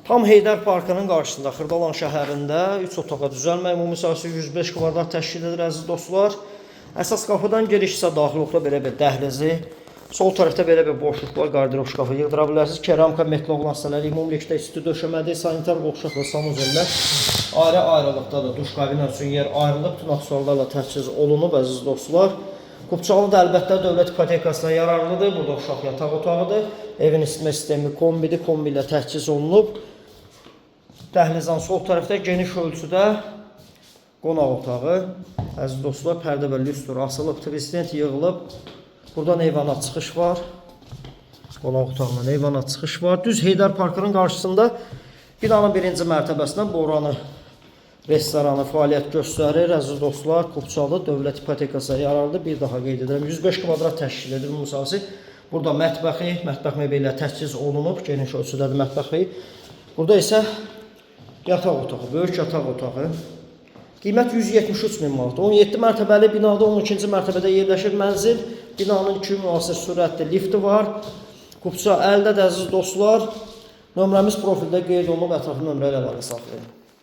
Tam Heydər Parkının qarşısında Xırdalan şəhərində 3 otağa düzəlmə ümumi sahəsi 105 kvadrat təşkil edir, əziz dostlar. Əsas qapıdan giriş isə daxil belə bir dəhlizi. Sol tərəfdə belə bir boşluq var, qardırob şkafı yığdıra bilərsiniz. Keramika metlo olan hissələri ümumilikdə isti döşəmədir, sanitar qovşaq və sanuzellər. Ayrı-ayrılıqda da duş kabina üçün yer ayrılıb, bütün aksesuarlarla təchiz olunub, əziz dostlar. Kupçalı da əlbəttə dövlət ipotekasına yararlıdır. Burada uşaq yataq otağıdır. Evin isitmə sistemi kombidir, kombi ilə təchiz olunub. Dəhlizdən sol tərəfdə geniş ölçüdə qonaq otağı. Əziz dostlar, pərdə və lüstr asılıb, tvistent yığılıb. Buradan eyvana çıxış var. Qonaq otağından eyvana çıxış var. Düz Heydər Parkının qarşısında binanın birinci mərtəbəsindən Boranı restoranı fəaliyyət göstərir. Əziz dostlar, Kupçalı dövlət ipotekasına yararlı. Bir daha qeyd edirəm. 105 kvadrat təşkil edir ümumi sahəsi. Burada mətbəxi, mətbəx mebeli ilə təchiz olunub, geniş ölçüdədir mətbəxi. Burada isə yataq otağı, böyük yataq otağı. Qiymət 173 min manat. 17 mərtəbəli binada 12-ci mərtəbədə yerləşir mənzil. Binanın 2 müasir sürətli lifti var. Kupça əldədir, əziz dostlar. Nömrəmiz profildə qeyd olunub, ətraflı nömrə ilə əlaqə saxlayın.